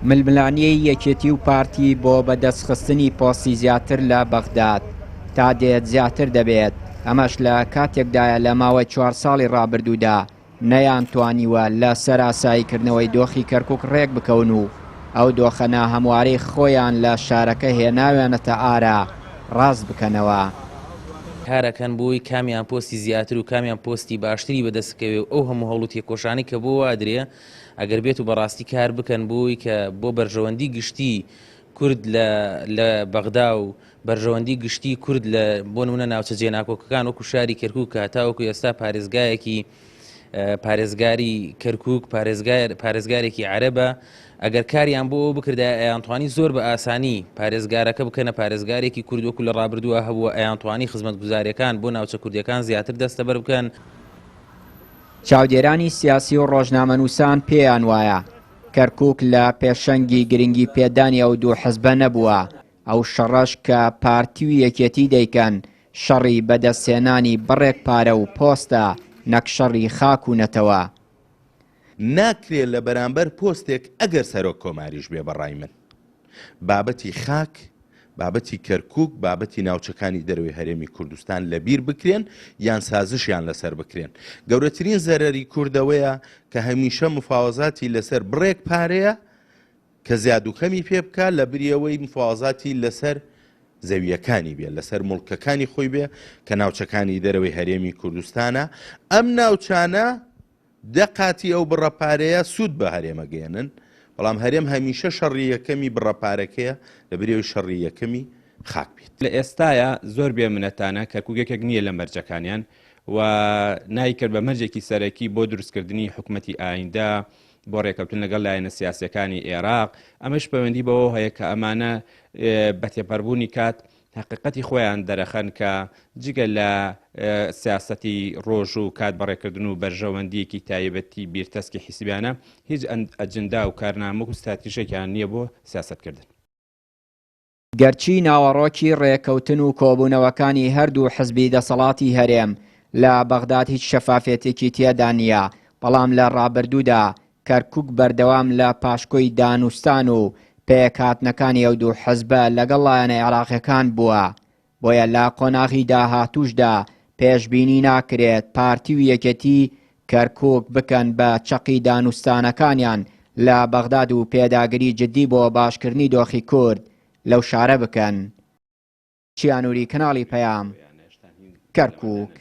ململانێی یەکێتی و پارتی بۆ بەدەستخستنی پۆستی زیاتر لە بەغداد تا دێت زیاتر دەبێت، ئەمەش لە کاتێکدایە لە ماوەی چوار ساڵی ڕابردوودا نەیانتوانیوە لە سەر ئاساییکردنەوەی دۆخی کەرکوک ڕێکبکەون و ئەو دۆخە ناهەموارەی خۆیان لە شارەکە هێناویانەتە ئارا ڕاست بکەنەوە. کارەکەن بۆی کامیان پۆستی زیاتر و کامیان پۆستی باشتری بەدەست بکەوێ و ئەو هەموو هەوڵ و تێکۆشانەی کە بۆ وادرێ ئەگەر بێت و بەڕاستی کار بکەن بۆی کە بۆ بەرژەوەندی گشتی کورد لە لە بەغدا و بەرژەوەندی گشتی کورد لە بۆ نمونە ناوچە جێناکۆکەکان وەکو شاری کەرکوک کە هەتاوەکو ئێستا پارێزگایەکی پارێزگاری کەرکوک پارێزگار پارێزگارێکی عەرەبە ئەگەر کاریان بۆ ئەو بکردایە ئەیانتوانی زۆر بە ئاسانی پارێزگارەکە بکەنە پارێزگارێکی کورد وەکو لە ڕابردووە هەبووە ئەیانتوانی خزمەتگوزاریەکان بۆ ناوچە کوردیەکان زیاتر دەستەبەر بکەن. چاودێرانی سیاسی و ڕۆژنامەنووسان پێیان وایە کەرکوک لە پێشەنگی گرنگی پێدانی ئەو دوو حزبە نەبووە، ئەو شەڕەش کە پارتی و یەکێتی دەیکەن شەڕی بەدەستهێنانی بڕێک پارە و پۆستە نەک شەڕی خاک و نەتەوە. ناکرێ لە بەرامبەر پۆستێک ئەگەر سەرۆک کۆماریش بێ بە ڕای من بابەتی خاک، بابەتی کەرکوک، بابەتی ناوچەکانی دەرەوەی هەرێمی کوردستان لە بیر بکرێن یان سازشیان لەسەر بکرێن. گەورەترین زەرەری کورد ئەوەیە کە هەمیشە مفاوەزاتی لەسەر بڕێک پارەیە کە زیاد و کەمی پێ بکا لە بری ئەوەی مفاوەزاتی لەسەر زەوییەکانی بێ، لەسەر موڵکەکانی خۆی بێ کە ناوچەکانی دەرەوەی هەرێمی کوردستانە. ئەم ناوچانە دە قاتی ئەو بڕە پارەیە سوود بە هەرێم ئەگەیەنن، بەڵام هەرێم هەمیشە شەڕی یەکەمی بڕە پارەکەیە لە بری ئەوەی شەڕی یەکەمی خاک بێت. لە ئێستایا زۆر بێ منەتانە کەرکوک یەکێک نییە لە مەرجەکانیان و نایکرد بە مەرجێکی سەرەکی بۆ دروستکردنی حکومەتی ئایندە بۆ رێکەوتن لەگەڵ لایەنە سیاسیەکانی ئێراق، ئەمەش پەیوەندی بەوەوە هەیە کە ئەمانە بە تێپەربوونی کات هەقیقەتی خۆیان دەرەخەن کە جگە لە سیاسەتی ڕۆژ و کات بەڕێکردن و بەرژەوەندیەکی تایبەتی بیرتەسکی حیزبیانە هیچ ئەجندا و کارنامە و ستراتیژێکیان نییە بۆ سیاسەتکردن. گەرچی ناوەڕۆکی ڕێکەوتن و کۆبوونەوەکانی هەردوو حزبی دەسەڵاتی هەرێم لە بەغداد هیچ شەفافێتێکی تێدا نییە، بەڵام لە ڕابردوودا کەرکوک بەردەوام لە پاشکۆی دانوستان و پێکهاتنەکانی ئەو دوو حزبە لەگەڵ لایەنە عێراقیەکان بووە، بۆیە لە قۆناغی داهاتووشدا پێشبینی ناکرێت پارتی و یەکێتی کەرکوک بکەن بە چەقی دانوستانەکانیان لە بەغداد و پێداگری جدی بۆ باشکردنی دۆخی کورد لەو شارە بکەن. چیانوری کەناڵی پەیام، کەرکوک.